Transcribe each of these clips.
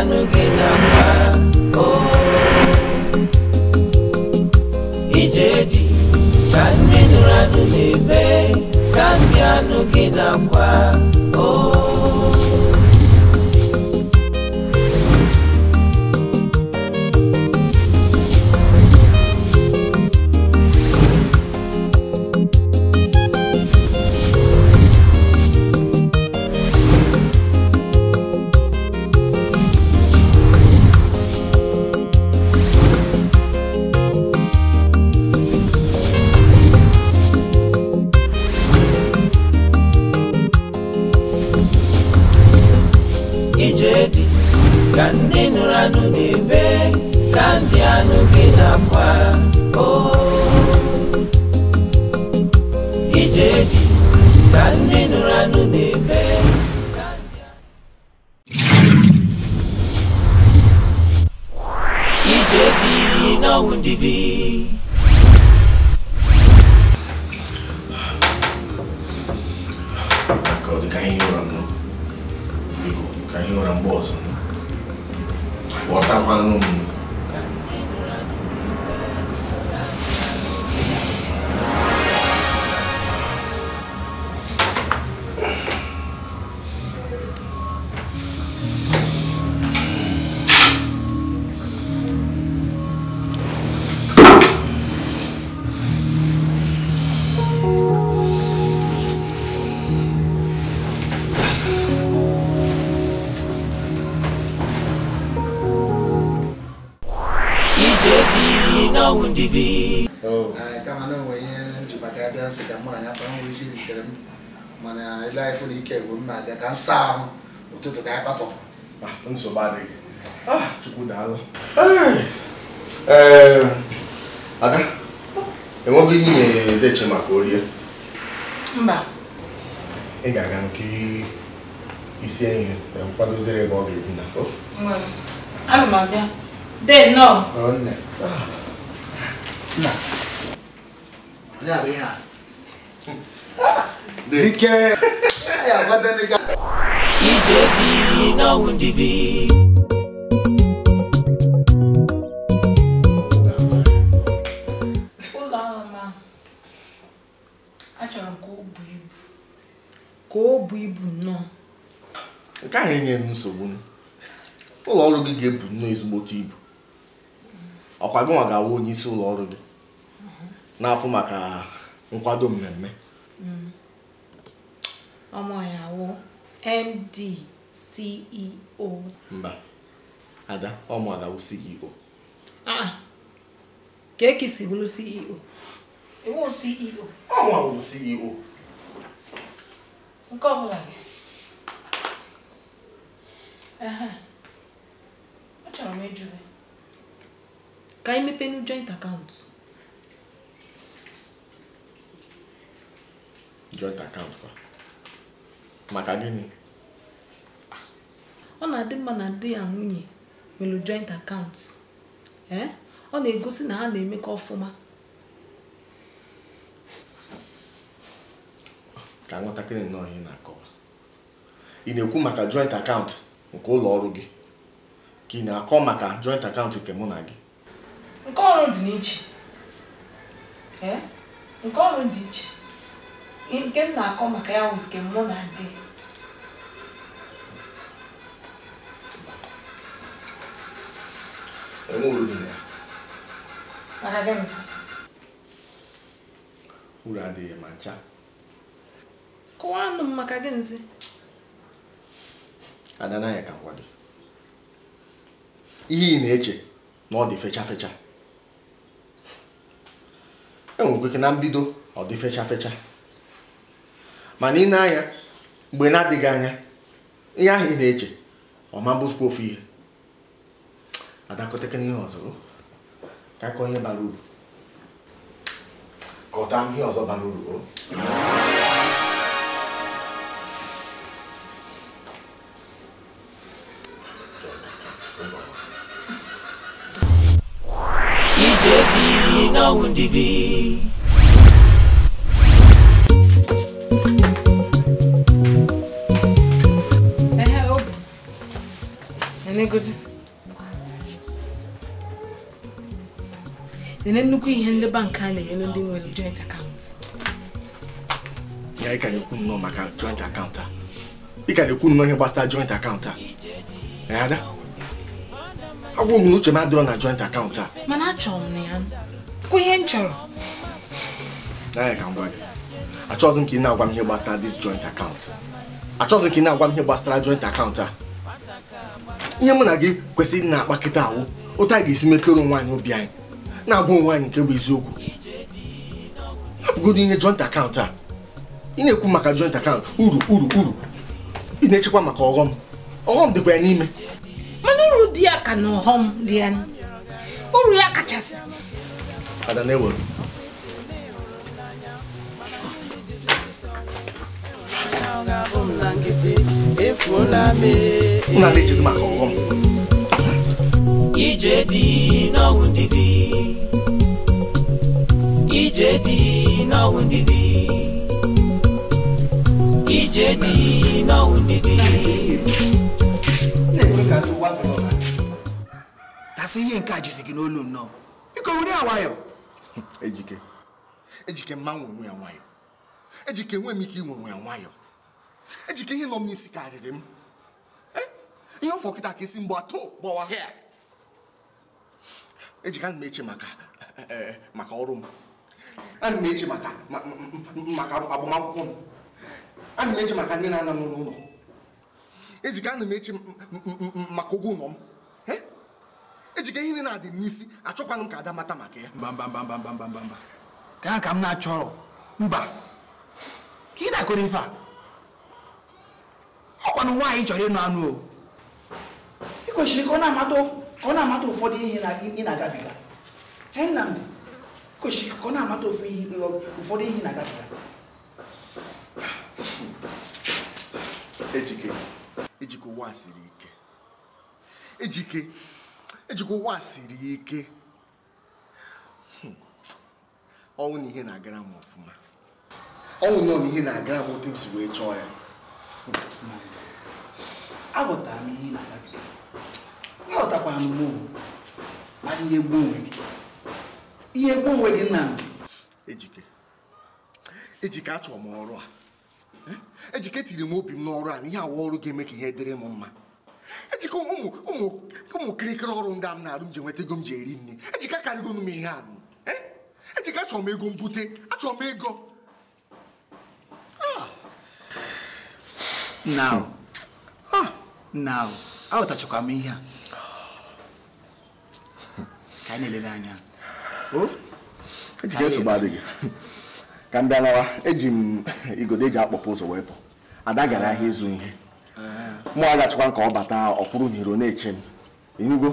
anụ gị na-akwa o. Ije dị ka ndị nụrụ anụ na-ebe, ka ndị anụ gị na-akwa o. Ije dị ka ndị nụrụ anụ na-ebe, ka ndị anụ gị na-akwa o. Ije dị ka ndị nụrụ anụ na-ebe, ka ndị ije dị n'ọnwụ ndidi. Ka ọ dị ka ihe ụra m nọ. Biko, ka ihe ụra mgbe ọzọ. Ghọtakwanụ m. Ije dị n'ọnwụ ndidi. Kama na onwe ihe nji maka ya bịa nsị ka mụ na ya kpaa nwere isi zitere m, mana ile anyị fụ na ike gwụ m na-abịa ka m saa ahụ ụtụtụ ka anyị kpatọpụ. Nsogbu adịghị. Chukwu daalụ. Ee, Ada, enweghị ihe ị na-edeche maka orie? Mba. Ị ga-aga nke isi ihe kwadoziri ebe ọ ga-edina. Ana m abịa. Dee nnọọ. Ọ nne. Nna. Onye abụ ihe a? Dike. Ya agbata ndị ga. Ije dị n'ọnwụ ndidi. Ụlọ ọrụ m ahụ, achọrọ m ka o buo ibu. Ka o buo ibu nnọọ. Nke ahụ enyeghị m nsogbu. Ụlọ ọrụ gị ga-ebu nnọọ ezigbote ibu. Ọkwa gị nwa ga-awụ onye isi ụlọ ọrụ gị n'afọ maka nkwado mmemme. Ọmụ ya wụ MD CEO. Mba, Ada, ọmụ ga-awụ CEO. Ka eke si bụrụ CEO? Iwu CEO. Ọmụ awụ CEO. Nke ọbụla gị. Achọrọ m ịjụ gị. Ka anyị mepee nu joint account. Joint account kwa? Maka gịnị? Ọ na-adị mma na di ya nwunye nwere joint account. Ọ na-egosi na ha na-emekọ ọfụma. Ka nghọtakịrị nnọọ ihe na-akọwa. Ị na-ekwu maka joint account nke ụlọ ọrụ gị, ka ị na-akọ maka joint account nke mụ na gị? Nke ọrụ dị n'iche. Nke ọrụ dị iche. Nke m na-akọ maka ya bụ nke mụ na gị. Enwe uru dị na ya. Maka gịnị? Uru adịghị ma ncha. Kọwaanụ m maka gịnị? Ada, n'anya ka m gwa gị. Ihe ị na-eche na ọ dị fecha fecha. Enwere ike na mbido ọ dị fecha fecha. Mana ị na-anya mgbe na-adịghị anya, ihe ahụ ị na-eche ọ ma bụzikwa ofu ihe. Ada, kọtakene ihe ọzọ. Ka akọ ihe bara uru. Kọta m ihe ọzọ bara uru. Ije dị n'ọnwụ ndidi. Nenegodu. Nene nnukwu ihe ndị bank a na-enye ndị nwere joint account. Ya ị ka na-ekwu nnọọ maka joint account a. Ị ka na-ekwu nnọọ ihe gbasara joint account a. Ada, agwụ m na uche m adịrọ na joint account a. Mana achọrọ m na ya. Kwa ihe m chọrọ. Ee, ka m gwa gị. Achọghịzị m ka ị na-agwa m ihe gbasara this joint account. Achọghịzị m ka ị na-agwa m ihe gbasara joint account a. Ihe mụ na gị kwesịrị na-akpa kịta awụ otu anyị ga-esi mepere onwe anyị obi anyị na-agwa onwe anyị nke bụ eziokwu. Hapụgodu ihe joint account a. Ị na-ekwu maka joint account uru uru uru. Ị na-echekwa maka ọghọm. Ọghọm dịkwa ya n'ime. Mana uru dị ya ka na ọghọm dị ya. Uru ya kachasị. Ada na-ewere. Una na-echedo maka ọghọm. Ije dị n'ọnwụ ndidi. Ije dị n'ọnwụ ndidi. Ije dị n'ọnwụ ndidi. Tasị ihe nke a jizi gị n'olu nnọọ. Biko were ya nwayọọ. Ejike. Ejike mma nwe onwe ya nwayọọ. Ejike enwe m ike inwe onwe ya nwayọọ. Ejike ihe nọ m n'isi karịrị m. Ihe ọfọ kịta ka isi mgbe atọ gbawa. Ejike ana m eche maka maka ọrụ m. Ana m eche maka agbamakwụkwọ m. Ana m eche maka nne na nna m n'ụlọ. Ejike ana m eche maka ụgwọ ụlọ m. Ejike ihe na-adị m n'isi achọkwanụ m ka Ada mata maka ya. Mba mba mba mba mba mba mba. Ka ka m na-achọrọ. Mba. Ka ị na-akọrọ ife a. Ọkwanụ nwaanyị chọrọ ịnụ anụ o. Ị kwesịrị ka ọ na-amata ụfọdụ ihe ị na-agabiga. Nnamdi, kwesịrị ka ọ na-amata ụfọdụ ihe ị na-agabiga. Ejike, Ejike ụwa siri ike. Ejike, Ejike ụwa siri ike. Ọnwụ na ihe na-agara m ọfụma. Ọnwụ nọ na ihe na-agara m otu m si wee chọọ ya. Aghọtara m ihe ị na-agabiga. Aghọtakwara m m mana ihe gbuo onwe gị. Ihe gbuo onwe gị Nnamdi. Ejike, Ejike achọrọ m ọrụ a. Ejike tiri m obi m n'ọrụ a na ihe awa ọrụ ga-eme ka ihe dịrị m mma. Ejike ụmụ kirikiri ọrụ ndị a m na-arụ m ji nweta ego m ji eri nri. Ejike akarịgo m ihe a. Ejike achọrọ m ego mbute, achọrọ m ego. Now, aghọtachakwa m ihe a. Ka anyị na-elele anya. Ejike nsogbu adịghị. Ka m bịa lawa, eji m igodo eji akpọpụ ụzọ wee pụ. Ada gara ahịa ịzụ ihe. Mụ agachikwa ka ọ bata ọkwụrụ n'iro na-eche m. Ịnụgo?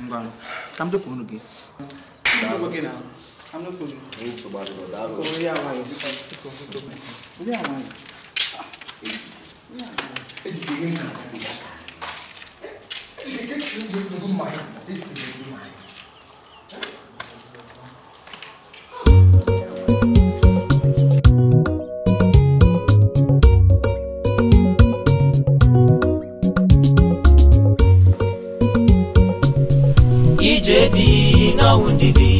Ngwanụ, ka m dọpụ unu gị. Nsogbu adịghị, daalụ. Ejike ihe na-agabiga. Ejike ka ego mmanya. Ejike ego mmanya. Ije dị n'ọnwụ ndidi.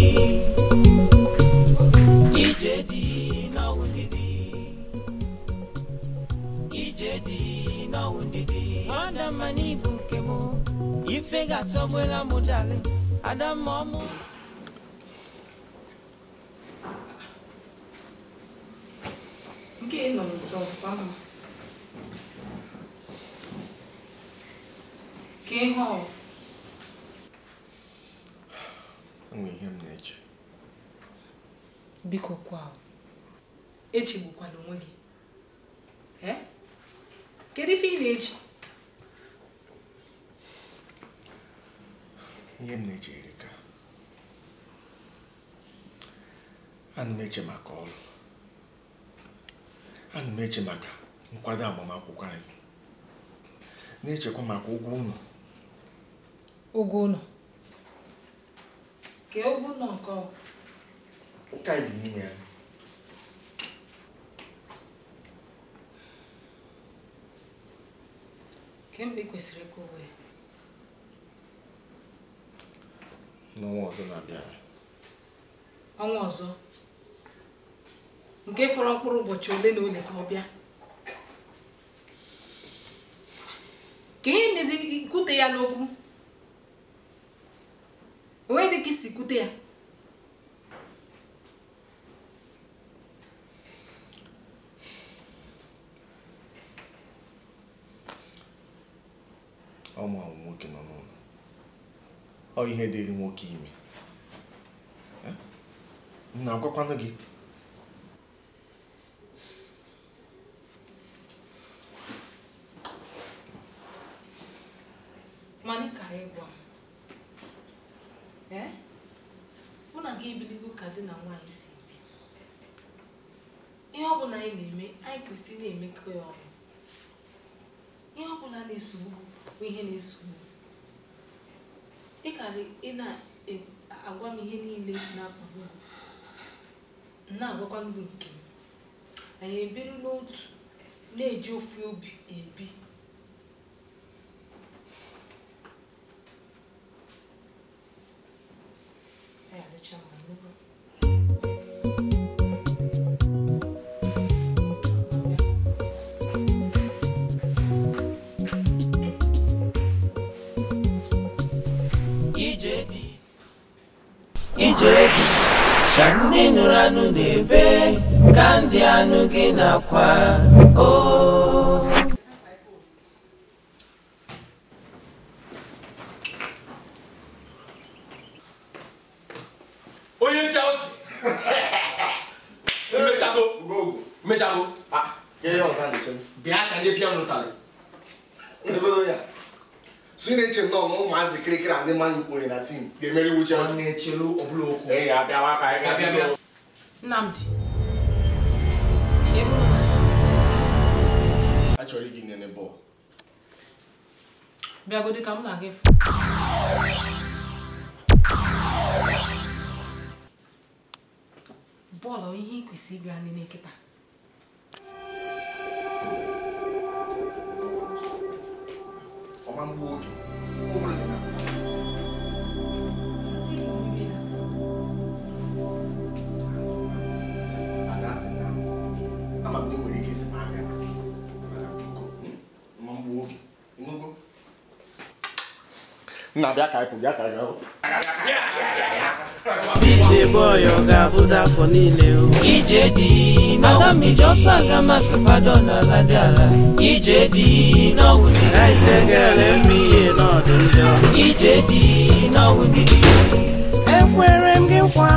Ije dị n'ọnwụ ndidi. Ije dị n'ọnwụ ndidi. Adamma n'ibu nke m, ife ga-atọgbela m dali. Adamma ọmụ. Nke ị nọ n'ụtọ ọkwa mma. Ka ihe ọ. Enwe ihe m na-eche. Biko kwa, echegbukwala onwe gị. Kedu ife ị na-eche? Ihe m na-eche erika. Ana m eche maka ọrụ. Ana m eche maka nkwado agbamakwụkwọ anyị. Na-echekwa maka ụgwọ ụlọ. Ụgwọ ụlọ? Ka ụgwọ ụlọ nke ọ? Nke anyị bi n'ime ya. Kemgbe ị kwesịrị ịkwụ ụgwọ ya? N'ọnwa ọzọ na-abịa. Ọnwa ọzọ? Nke fọrọ mkpụrụ ụbọchị ole na ole ka ọ bịa. Ka ihe mezi kwute ya n'okwu. Onwe dị ka isi kwute ya. Ọmụ ahụ nwoke nọ n'ụlọ. Ọ ihe dịrị nwoke ime. M na-agwakwanụ gị. Mana ị kara ịgwa m. Mụ na gị ebiligo ka di na nwaanyị si ebi. Ihe ọ bụla anyị na-eme, anyị kwesịrị na-emekọ ya ọnụ. Ihe ọ bụla na-esogbu bụ ihe na-esogbu. Ị kara ị na-agwa m ihe niile na-akpagbu gị. M na-agwakwa gị nke m. Anyị ebiri n'otu na-eji ofu obi ebi. Ije dị ka ndị nụrụ anụ na-ebe ka ndị anụ gị na-akwa o. Onye Chelsea. Mmechago. Mmechago. Ah, ihe ọzọ na-eche m. Bịa ka ndị pịa m lụtarị. Ebe ya. So ị na-eche nnọọ na ụmụazị kịrịkịrị ndị mmanya ukponye na tim ga-emeriwu Chelsea. Na-echelu ọbụla okwu. Ị ga-abịawa ka anyị ga-abịa. Nnamdi. Achọrọ igi nene bọọlụ. Bịagodi ka m na-aga efu. Bọọlụ ihe ị kwesịrị ịga nene kịta. Ọma mgbu oge. O nwere na. Sisi gị mgbe na. Ada sị na ama m na ị nwere ike isi m abịa. Mana biko, ọma mgbu oge. Ịnụgo? Nna bịa ka anyị pụ, bịa ka anyị gaa. Ise boy ọ ga-abụzi afọ niile o. Ije dị Madam Ijosa aga masị fado n'ala dị ala. Ije dị n'ọwụ dị. Ise gele eme ihe n'ọdụ njọ. Ije dị n'ọwụ dị. Ekwere m gị nkwa.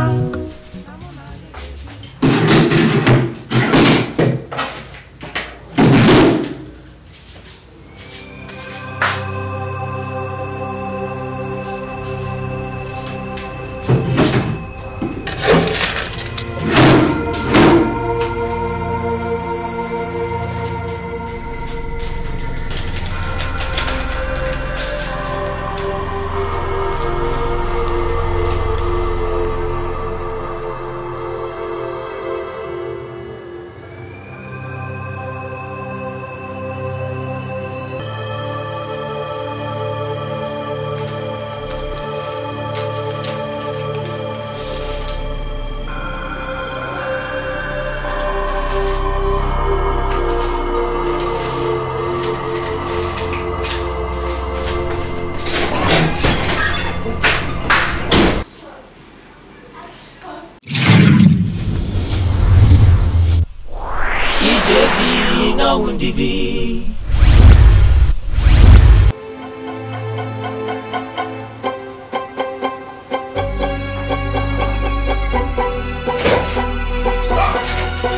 Ndidi.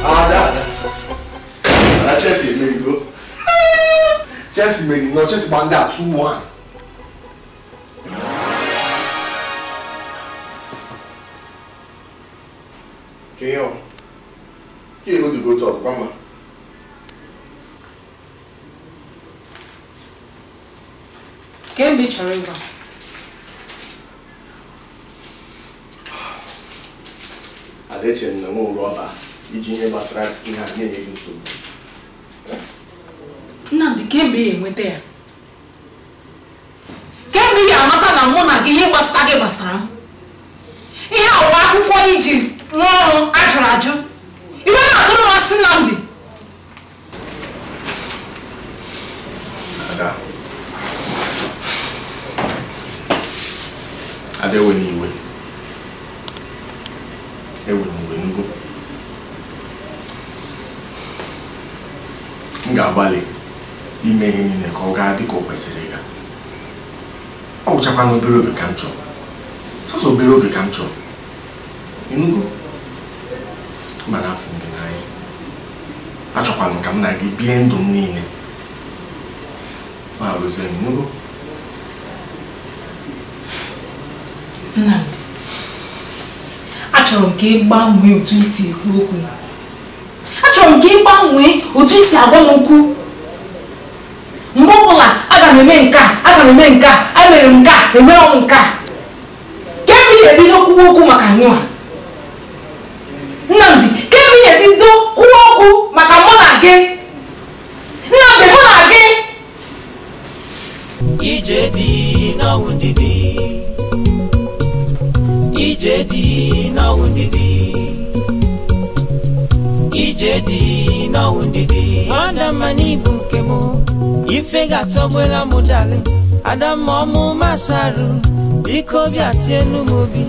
Ada. Ada Chelsea emerigo. Chelsea meriri nọ Chelsea gba ndị a 2-1. Ke yo. Ke ego dị go top kwa mma. Kemgbe ị chọrọ ịgwa m? Ada eche m na nwe ụrụ ọba iji ihe gbasara ihe a na-enye gị nsogbu. Nnamdi, kemgbe ị enweta ya? Kemgbe ị ga-amata na mụ na gị ihe gbasara gị gbasara m? Ihe awa akwụkwọ iji rụọ ọrụ ajụrụ ajụ. Iwe na-atụrụ m asị Nnamdi. Ada. Ada ewe n'iwe. Ewe n'iwe n'ugwu. M ga-agbalị ime ihe niile ka ọ gaa dị ka o kwesịrị ịga. Ọ gwụchakwa n'obere oge ka m chọrọ. Sọsọ obere oge ka m chọrọ. Ịnụgo? Mana afụ m gị n'anya. Achọkwara m ka m na gị bie ndụ m niile. Ma arụzie m, ịnụgo? Nnamdi, achọrọ m ka ị gbanwee otu i si ekwu okwu. Achọrọ m ka ị gbanwee otu i si agwa m okwu. Mgbe ọbụla aga m eme nke a, aga m eme nke a, emere m nke a, emere m nke a. Kemgbe ị na-ebido kwuwa okwu maka anyịnwa. Nnamdi, kemgbe ị na-ebido kwuwa okwu maka mụ na gị. Nnamdi, mụ na gị. Ije dị n'ọnwụ ndidi. Ije dị n'ọnwụ ndidi. Ije dị n'ọnwụ ndidi. Adamma n'ibu nke mụ, ife ga-atọgbela mụ dali. Adamma ọmụ masarụ, biko bịa tienu m obi.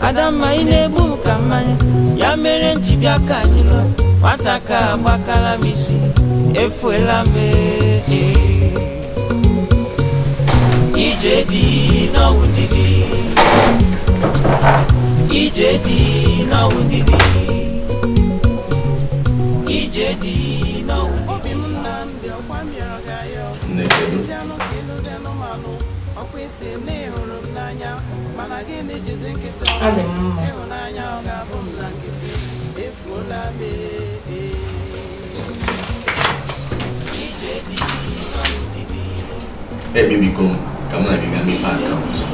Adamma ị na-egbu m ka mmanya, ya mere m ji bịa ka anyị lụọ. Nwata ka agbakala m isi, efuela m ee. Ije dị n'ọnwụ ndidi. Ije dị n'ọnwụ ndidi. Ije dị n'ọnwụ ndidi. Adị m mma. Ekpebigo m ka m na gị gaa mepee akaụntụ.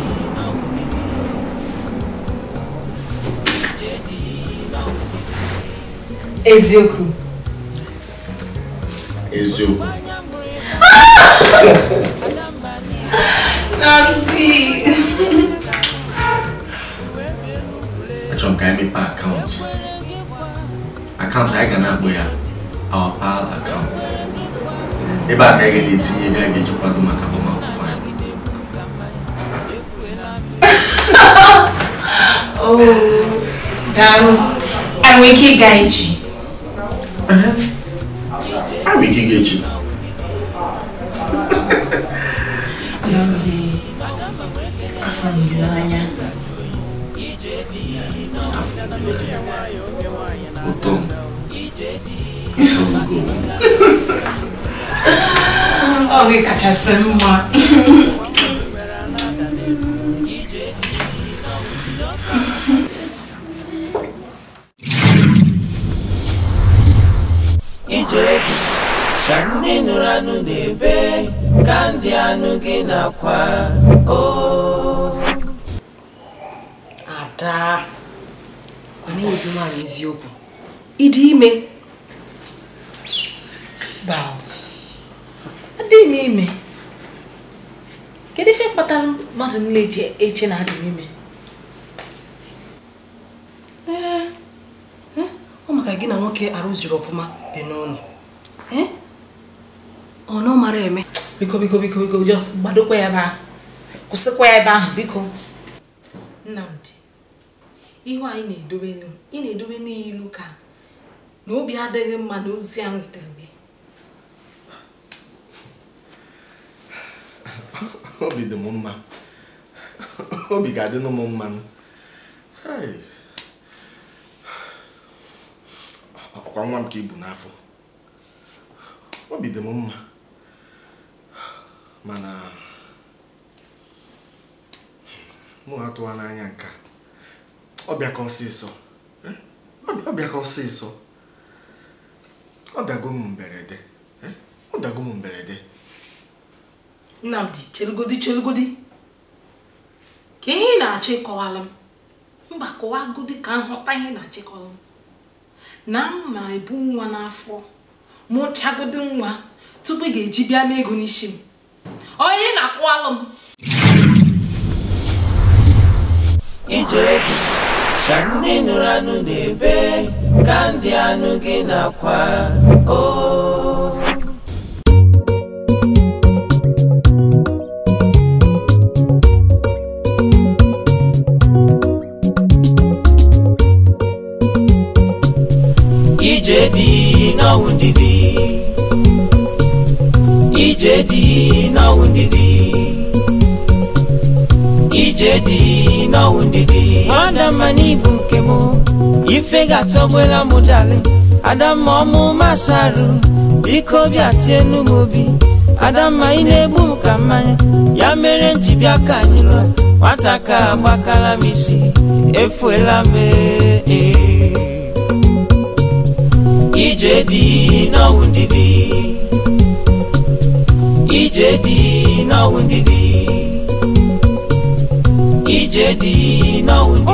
Eziokwu. Eziokwu. Nnamdi. Achọrọ m ka anyị mepee akaụntụ. Akaụntụ anyị ga na-akpọ ya Our Pal akaụntụ. Ebe a ka anyị ga na-etinye ego anyị ga-eji kwado maka agbamakwụkwọ anyị. Oh, daalụ. Anyị nwere ike ịga echi. Anyị nwere ike ịga echi. Nnamdi, afọ m gị n'anya. Ụtọ m. Ịsọgbugo m. Ọ gị kachasị mma. Ije dị ka ndị nụrụ anụ na-ebe, ka ndị anụ gị na-akwa o. Ada, kwana ịbụ nwaanyị eziokwu. Ịdị ime? Bao. Adịghị m ime. Kedu ife kpatara mmadụ niile ji eche na adị m ime? Ee, ọ maka gị na nwoke arụziri ọfụma dị n'ụlọ. Ee? Ọ na ọ mara eme. Biko biko biko biko just gbadokwa ya ebe ahụ. Kwụsịkwa ya ebe ahụ biko. Nnamdi, ihu anyị na-edobe ị na-edobe n'ilu ka na obi adịghị mma na ozi a nwetara gị. Obi dị m mma. Obi ga-adị m mma. Ọkwa nwa m ka ibu n'afọ. Obi dị m mma. Mana mụ atụwa n'anya nke a. Ọ bịa ka ọsịsọ. Ọ bịa ka ọsịsọ. Ọ dago m mberede. Ọ dago m mberede. Nnamdi, chelugodi chelugodi. Ka ihe ị na-achọ ịkọwalụ m. Mba, kọwagodi ka nghọta ihe ị na-achọ ịkọwalụ m. Na mma ebu nwa n'afọ, mụchagodi nwa tupu ị ga-eji bịa n'ego n'isi m. Ọ ihe ị na-akọwalụ m. Ije dị Ndị nụrụ anụ na-ebe ka ndị anụ gị na-akwa o. Ije dị n'ọnwụ ndidi, ije dị n'ọnwụ ndidi, ije dị n'ọnwụ ndidi. Adamma n'ibu nke m, ife ga-atọgbela m dali. Adamma ọmụ masarụ, biko bịa tienu m obi. Adamma ị na-egbu m ka mmanya, ya mere m ji bịa ka anyị lụọ. Nwata ka agbakala m isi, efuela m ee. Ije dị n'ọnwụ ndidi, ije dị n'ọnwụ ndidi, ije dị n'ọnwụ ndidi.